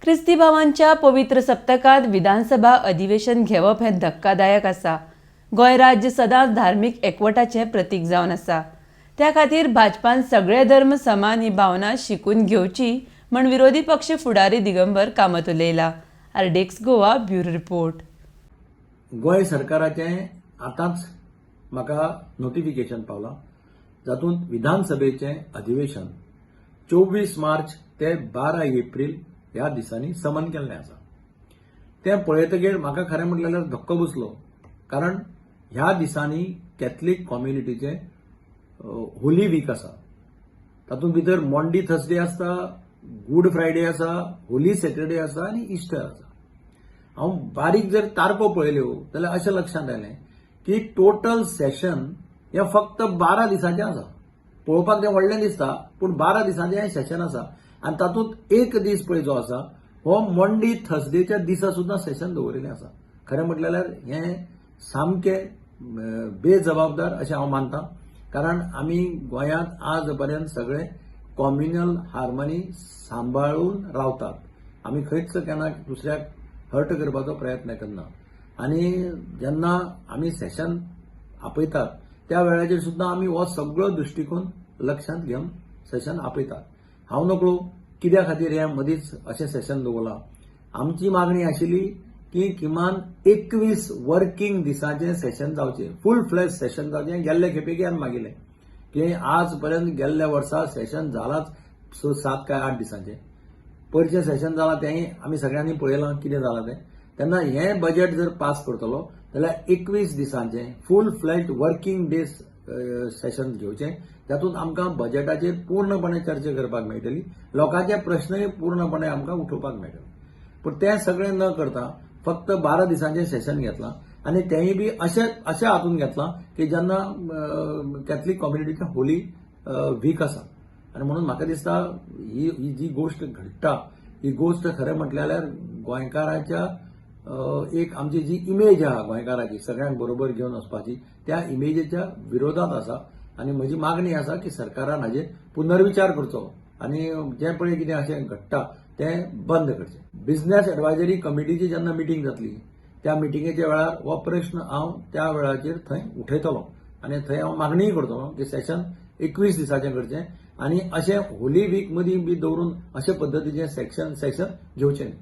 क्रिस्ती भावांच्या पवित्र सप्तकांत विधानसभा अधिवेशन घेवप हें धक्कादायक आसा. गोंय राज्य सदांच धार्मीक एकवटाचें प्रतीक जावन आसा. त्या खातीर भाजपान सगळे धर्म समान ही भावना शिकून घेवची म्हण विरोधी पक्ष फुडारी दिगंबर कामत उलयला. RDX Goa, bureau report. Goa सरकाराचें आतांच म्हाका नोटिफिकेशन पावलां, जातूंत विधानसभेचें अधिवेशन 24 मार्च ते 12 एप्रील ह्या दिसांनी समन केल्लें आसा. तें पळयतगीर म्हाका खरें म्हटलें जाल्यार धक्को बसलो, कारण ह्या दिसांनी कॅथलीक कम्युनिटीचें होली वीक आसा. तातूंत भितर मॉन्डी थर्सडे आसता, गूड फ्रायडे आसा, होली सॅटरडे आसा आनी इस्टर आसा. हांव बारीक जर तारखो पळयल्यो जाल्यार अशें लक्षांत आयलें की टोटल सेशन हें फक्त 12 दिसांचें आसा. पळोवपाक तें व्हडलें दिसता, पूण 12 दिसांचें हें सेशन आसा आनी तातूंत एक दीस पळय जो आसा, हो मंडी थर्सडेच्या दिसा सुद्दां सेशन दवरिल्लें आसा. खरें म्हटलें जाल्यार हें सामकें बेजबाबदार अशें हांव मानता, कारण आमी गोंयांत आज पर्यंत सगळे कॉम्युनल हार्मनी सांबाळून रावतात. आमी खंयच केन्ना दुसऱ्याक हर्ट करपाचो प्रयत्न करना आनी जेन्ना आमी सेशन आपयतात, त्या वेळाचेर सुद्दां आमी हो सगळो दृश्टिकोन लक्षांत घेवन सेशन आपयतात. हांव नकळो कित्या खातीर हें मदींच अशें सेशन दवरलां. आमची मागणी आशिल्ली की किमान 21 वर्किंग दिसांचें सेशन जावचें, फूल फ्लॅज सेशन जावचें. गेल्ले खेपेक आमी मागिल्लें की आज पर्यंत गेल्ल्या वर्सा सेशन जालाच स, 7 काय 8 दिसांचें. पयरचें सेशन जालां तेंय आमी सगळ्यांनी पळयलां कितें जालां तें. तेन्ना हें बजेट जर पास करतलो जाल्यार 21 दिसांचें फूल फ्लॅज वर्किंग डेज सेशन घेवचें. तातूंत आमकां बजेटाचेर पूर्णपणे चर्चा करपाक मेळटली, लोकांचे प्रश्नय पूर्णपणे आमकां उठोवपाक मेळटले. पूण तें सगळें न करता फक्त 12 दिसांचें सेशन घेतलां आनी तेंय बी अशें अशें हातून घेतलां की जेन्ना कॅथलीक कम्युनिटीचें होली वीक आसा. आनी म्हणून म्हाका दिसता, ही ही जी गोश्ट घडटा, ही गोश्ट खरें म्हटलें जाल्यार गोंयकाराच्या एक आमची जी इमेज आहा गोंयकाराची, सगळ्यांक बरोबर घेवन वचपाची, त्या इमेजीच्या विरोधात आसा. आनी म्हजी मागणी आसा की सरकारान हाजेर पुनर्विचार करचो आनी जें पळय कितें अशें घडटा तें बंद करचें. बिझनेस एडवायजरी कमिटीची जेन्ना मिटींग जातली, त्या मिटिंगेच्या वेळार हो प्रश्न हांव त्या वेळाचेर थंय उठयतलो आनी थंय हांव मागणीय करतलो की सेशन 21 दिसाचें करचें आनी अशें होली वीक मदीं बी दवरून अशे पद्दतीचें सेशन घेवचें न्ही.